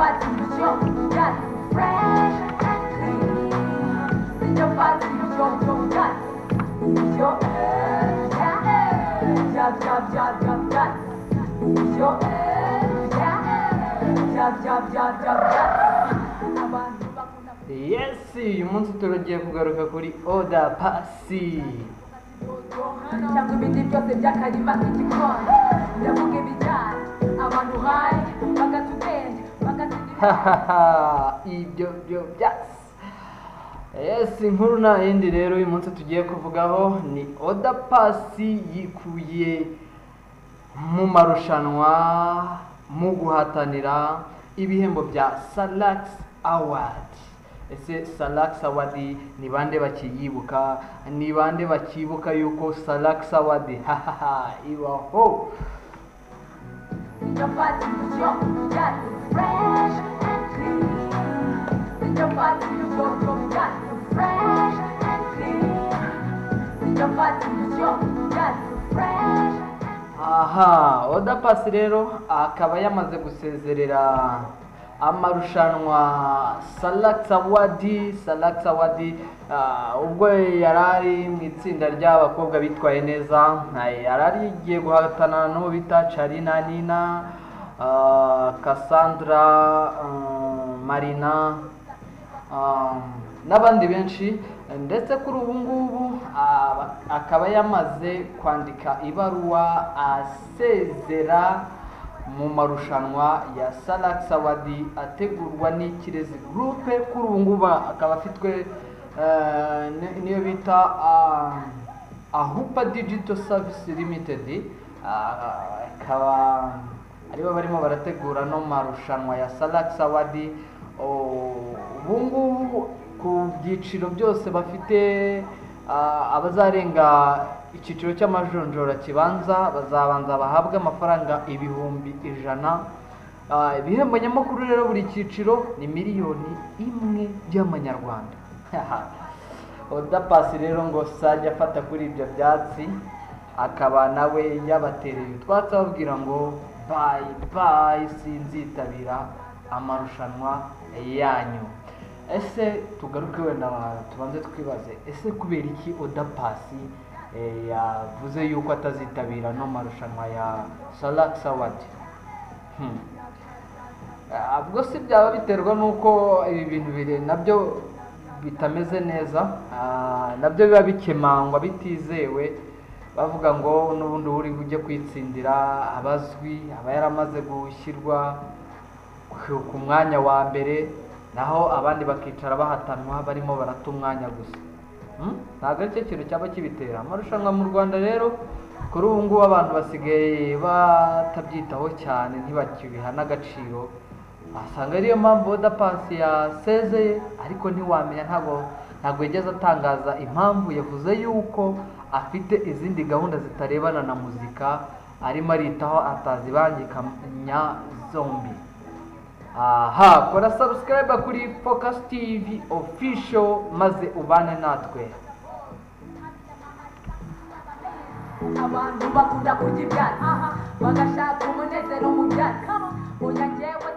Sinjafata ibyo byatsi fresh and clean. Sinjafata ibyo byatsi ibyo bya bya bya bya byatsi ibyo bya bya bya bya bya byatsi. Abantu bakunda. Yes, uyu munsi turagiye kugaruka kuri Oda Paccy. Cyangwa ibindi byose by'akarima k'igikoni, ndavuga ibijyanye abantu hayi bagata ubwenge bagatsinda. Ibyo byo byatsi. Yes, inkuru nta yindi rero uyu munsi tugiye kuvugaho ni Oda Paccy yikuye mu marushanwa mu guhatanira ibihembo bya Salax Award. Ese Salax Award ni bande bakiyibuka? Ni bande bakibuka yuko Salax Award hahaha ibaho? Sinjafata ibyo byatsi fresh and clean. Sinjafata ibyo byatsi fresh and clean. Sinjafata ibyo byatsi fresh. Aha, Oda Paccy rero akaba yamaze gusezerera amarushanwa Salax Award. Salax Award, ubwo yari ari mu itsinda ry'abakobwa bitwaye neza, yari agiye guhatana n'uwo bita Charly na Nina, Cassandra, Marina, n'abandi benshi. Ndetse kuri ubu ngubu akaba yamaze kwandika ibaruwa asezera mu marushanwa ya Salax Award ategurwa n'Ikirezi Group. Kuri ubu ngubu akaba afitwe niyo bita Ahupa Digital Service Limited, akaba aribo barimo barategura no marushanwa ya Salax Award. Ubu ngubu ku byiciro byose bafite, abazarenga icyiciro cy'amajonjora kibanza bazabanza bahabwe amafaranga 100,000. Ibihembo nyamukuru rero buri cyiciro ni 1 miliyoni y'amanyarwanda. Oda Paccy rero ngo sajya afata kuri ibyo byatsi, akaba nawe yabatereye utwatsi ababwira ngo bye bye, sinzitabira amarushanwa yanyu. Ese tugaruke wenda tubanze twibaze, ese kubera iki Oda Paccy yavuze yuko atazitabira no marushanwa ya Salax Award? Ubwo si byaba biterwa n'uko ibi bintu biri nabyo bitameze neza, nabyo biba bikemangwa bitizewe, bavuga ngo n'ubundi uri bujye kwitsindira abazwi aba yaramaze gushyirwa ku mwanya wa mbere, naho abandi bakicara bahatanwa barimo barata umwanya gusa. Ntabwo aricyo kintu cyaba kibitera. Amarushanwa mu Rwanda rero kuri ubu ngubu abantu basigaye batabyitaho cyane, ntibakibiha n'agaciro, wasanga ariyo mpamvu Oda Paccy yasezeye. Ariko ntiwamenya, ntabwo yigeze atangaza impamvu. Yavuze yuko afite izindi gahunda zitarebana na muzika arimo aritaho, atazibangikanya zombi. Aha, kora subscribe kuri Focus TV Official maze ubane natwe. Abantu bakunda kurya ibyatsi bagashaka umunezero mu byatsi. Oya, njyewe.